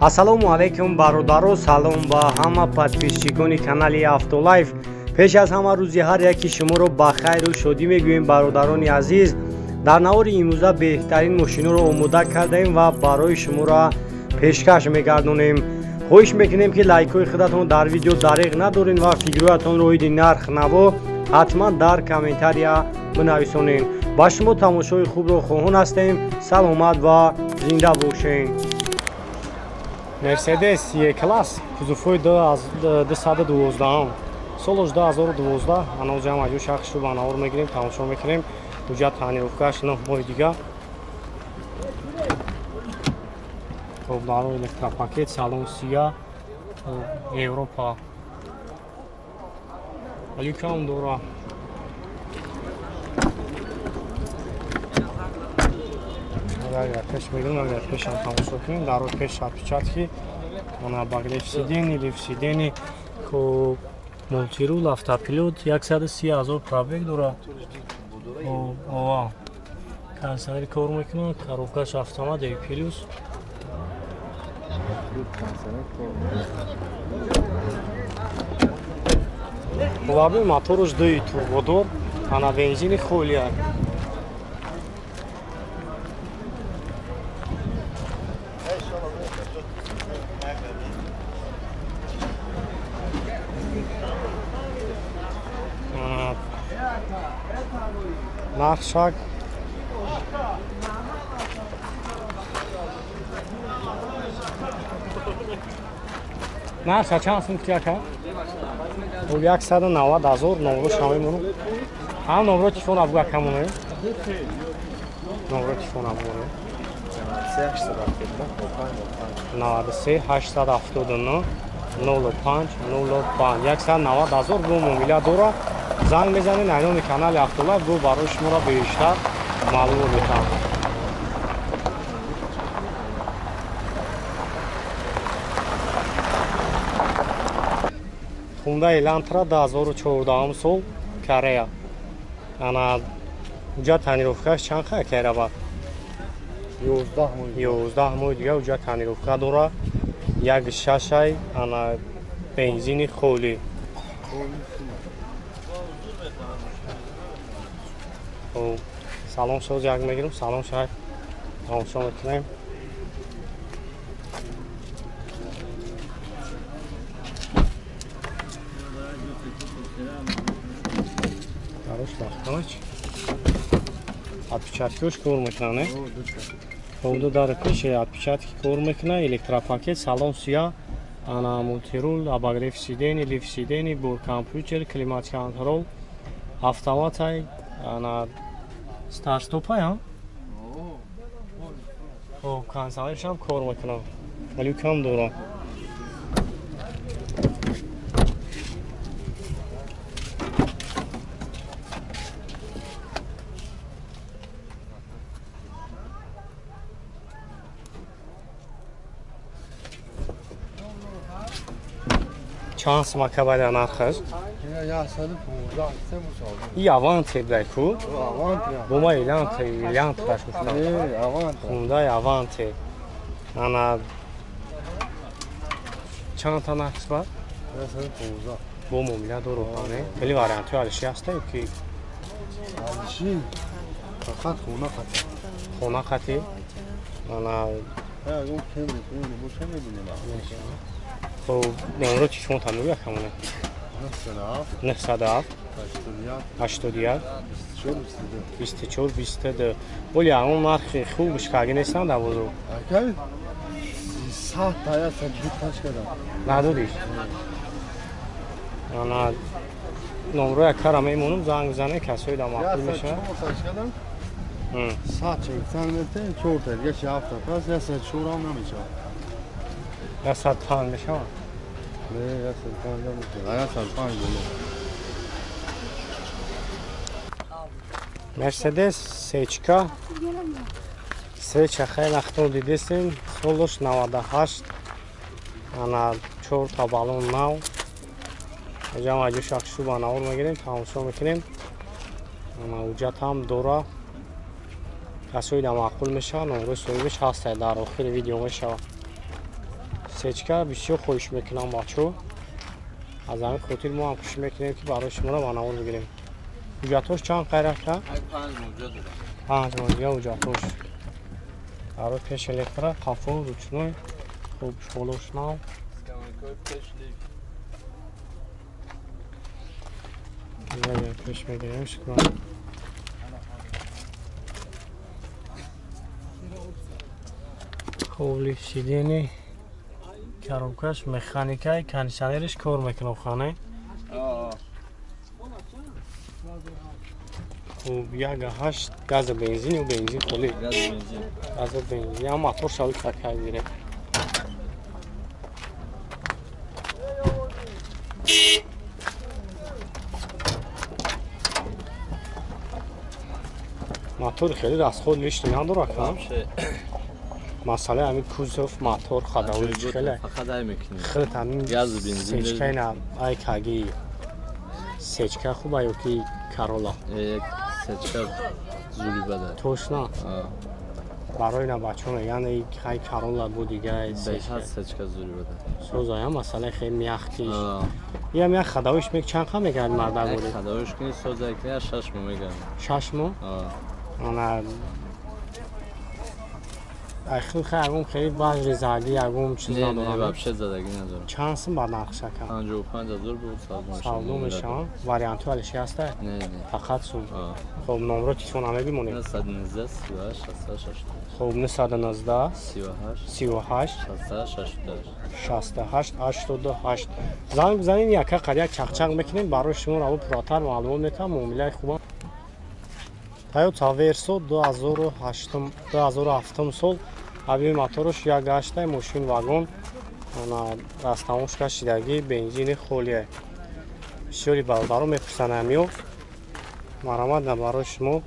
Ассалому алайкум бародаро, салом ба ҳама подписчикони канали Автолайф. Пеш аз ҳама рӯзи ҳар яки шуморо ба хайру шодӣ мегӯем, бародарони азиз. Дар навори имрӯза беҳтарин мошиноро омода кардаем ва барои шуморо пешкаш мегардонем. Хоҳиш мекунем, ки лайкҳои худатон дар видео дареғ надоред ва фикрҳоятонро оиди нарх наво ҳатман дар комментария бинависонед. Ба шумо тамошои хубро хоҳон ҳастем. Саломат ва зинда бошед. Мерседес Е-класс кузовҳои 212, солаш 2012. Ҳанӯз ҳам аҷо шахсшу ба навор мегирем, тамошо мекунем. Ҳуҷҷат тонировкаш 9 моҳи дига. Хоб, даро электропакет, салон сия, Европа. Алюкам дора. Агар пеш мегирем, агар пешам тамошо кунем, даро пеш отпечатки, ана обогрев сидений, лифт сидений, хоб, мультирул, автопилот, 130 000 пробег дора. Ова, кондиционер кор мекунад, коробкаш автомат, E плюс. Лаби моторуш 2 турбодор, ана бензини холия. Нархшак нарха чанд сум кутия ка? 190 000 номро шавемону. Ҳам номро телефон абгу акамоне. Номро телефон абгу. 93 879 05 05 190 000 бо муомила дора. Занг мезанед на номи канали Автолайф, бо барои шуморо бештар маълумот метаҳам. Хунда Элантра 2014 сол, Корея. Ана уҷа тонировкаш чанд хай керабад? 11 моҳ. 11 моҳ дига уҷа тонировка дора. 1.6, ана бензини холӣ. Салон соз як мегирем, салон шай тамошо мекунем. Дарош бахтамач. Отпечаткиош кор мекунад, не? Хоб, дар пеш отпечатки кор мекунад, электропакет, салон сия, ана мультирул, обогрев сидений, лифт сидений, бор компютер, климат контрол, автоматай, ана старт-стопай, ҳа? Хоб, кондиционершам кор мекунад. Люкам дора. Чанд сум акабайда нархаш? И Аванте дай ку? Бума Эланте, Элантраш гуфтам. Хундай Аванте. Ана чанд та нархш бар? 115. Бо муомила дору, не? Хеле вариантҳои алиши ҳаста ё ки? Алиши фақат хона қатӣ. Хона қатӣ? Ана ягон кемри кемри боша мебинем. Хоб, номро телефон та мегӯя камона? 907 81 24 22. Оли ҳамон нархи хубш карги нестанд дар бозор? Акай 100 та 102 таш кардам. Надодиш? Ана номро якара мемонам, занг бизанед, касои дар маъқул мешавад. 100 чанд метен, 4 та дига 7 та пас 104 ҳам намешавад. 105 мешавад? Не, 105 намешавад. 105 боло. Мерседес Сечка. Сечка хеле ахтор дидесем, солаш 98. Ана 4 та балон нав. Аҷам аҷо шахшу ба навор мегирем, тамошо мекунем. Ана ҳуҷҷат ҳам дора. Касои дар маъқул мешавад, номрои соҳибаш ҳаст, дар охири видео мешавад. Сечка бисёр хоҳиш мекунам бачо. Аз ҳамин хотир мо ҳам кӯшиш мекунем ки барои шуморо ба навор бигирем. Ҳуҷҷатҳош чанд қайрака? 5 моҳ дорад. 5 моҳ дига ҳуҷҷатҳош. Барои пеш электро, қафо, ручной, хуб шолош нав. Пеш мегирем шукрон. Хуб лифт сидени коробкаш механикай, кондиционериш кор мекунад хона. Хуб 1.8 газа бензин ё бензин холӣ? Газа бензин. Ям мотор шавӣ какай гире. Мотор хеле расход лишний надорад, ка? Масъалаи ҳамин кузов, мотор, ходовой хеле. Фақат ай мекунӣ. Худ ҳамин газу бензин. Сечка ина ай каги. Сечка хуба ё ки Карола? Сечка зури бада. Точно? Барои на бачаҳо мегӯянд ай Карола бу дига сечка. Сечка зури бада. Созая масъалаи хеле мягкиш. Иам як ходовойш мек чанд қа мегӯяд мардак бури? Ходовойш кунӣ созая кунӣ 6 моҳ мегӯянд. 6 моҳ? Ана Ахир хай ягон хеле баъзе заги ягон чиз надорам. Не, вообще задагӣ надорам. Чанд сум ба нархша ка? 55 000 буд савдо мешавад. Савдо мешавад? Вариантҳо алиши ҳаста? Не, не. Фақат сум. Хоб номро телефон мебимонем? 919 38 68. Хоб 919 38 38 68 68 88. Занг бизанед яка қад як чақчақ мекунем барои шумо раво пурратар маълумот метавам муомилаи хубам. Toyota Verso 2007 сол объеми мотораш 1.8 мошин вагон растамошка шидагӣ бензини холие. Бисёри бародаро мепурсанд ҳамиё. Марҳамат на барои шумо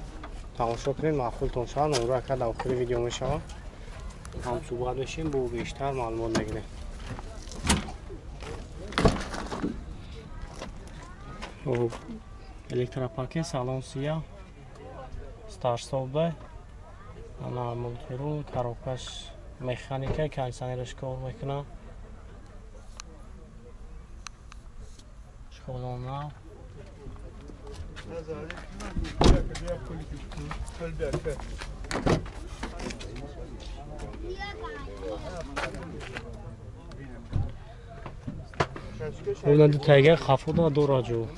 тамошо кунед, маъқултон шавад. Номро ака дар охири видео мешавад. Ҳам суҳбат мешем, бо бештар маълумот мегирем. Электропакет салон сия старсобе ана мултирул коробкаш механика кондиционераш кор мекунад. Школона Уна ду тайга хафуда дораҷу.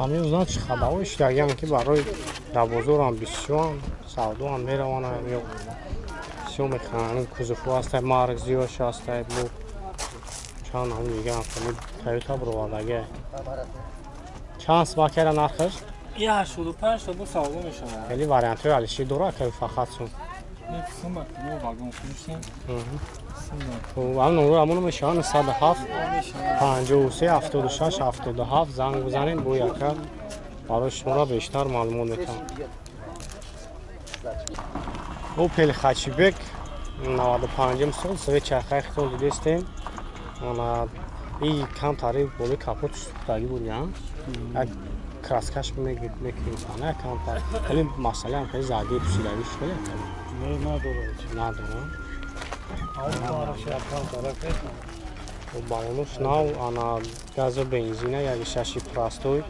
Ҳамин значит хабарҳои шидагиам ки барои дар бозорам бисёрам савдоам мераванд ё бисёр мехаранд. Кузовҳо ҳастанд, марк зиёдш ҳастанд, бо чанд ҳам дига ҳам Toyota баровардагӣ. Чанд сум акара нархаш? 85 та бо савдо мешавад. Хеле вариантҳои алиши дорад ака фақат сум. Не, сум мо вагон фурӯшем. Хуб, ҳамин номро ҳамоно мешавад 907 53 76 77. Занг бизанед бо яка барои шуморо бештар маълумот метавам. Opel Hatchback 95 сол свет чархаи хитон дидестем. Ана и камтари болои капот сӯхтагӣ буд, як краскаш мекунем, ана камтар. Хеле масъалаам хеле задии пӯсидагӣ шуд. Не, надорад. Надорад. Балонуш нав, ана газу бензина, як шаши простой.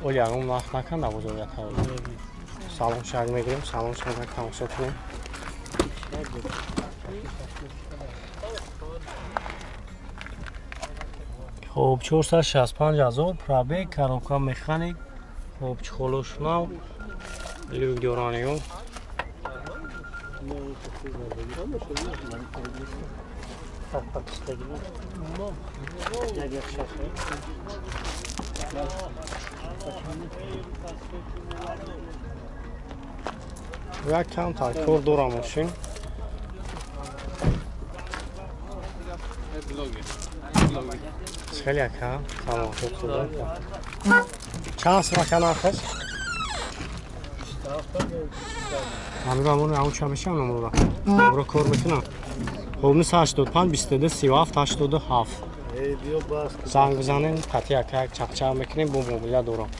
Оли ягон нарх наканда бозор ята. Салон шаг мегирем, салон шаг тамошо кунем. Хоб 465 000 пробег, коробка механик, хоб чхолош нав, люк дораниё. Як камтар кор дорам мошин. Хеле ака, салом хуб. Чанд сум ака нархаш? Ҳамин ҳамон ҳамон ча мешавам номрора. Номро кор мекунам. Хоб 985 22 37 87. Занг бизанем, қатъи ака як чақчақ мекунем, бо мобила дорам.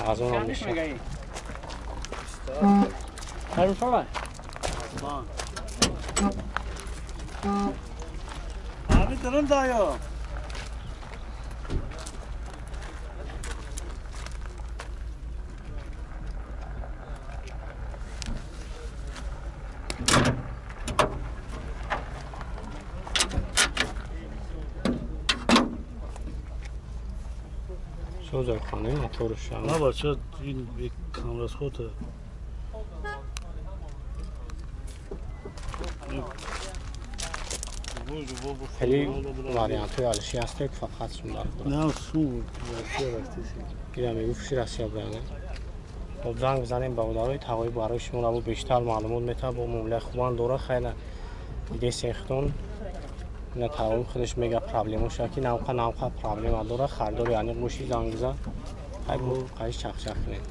Аз онам мешавад. Хайр Abi durun dayı. Соза хона моторш. На бача ин камрасхота. Хеле вариантҳои алиши ҳастед, фақат сум дар хӯрад. На сум Россия рафтеси. Ира мегуфт ши Россия бурана. Хоб занг бизанем бародарои тағои барои шумо рабо бештар маълумот метавад, бо муомилаи хубан дора хайла дидесен худон на тағои худаш мега проблема шава ки навқа навқа проблема дора, харидори аниқ боши занг бизан. Хай бо қайш чақчақ кунед.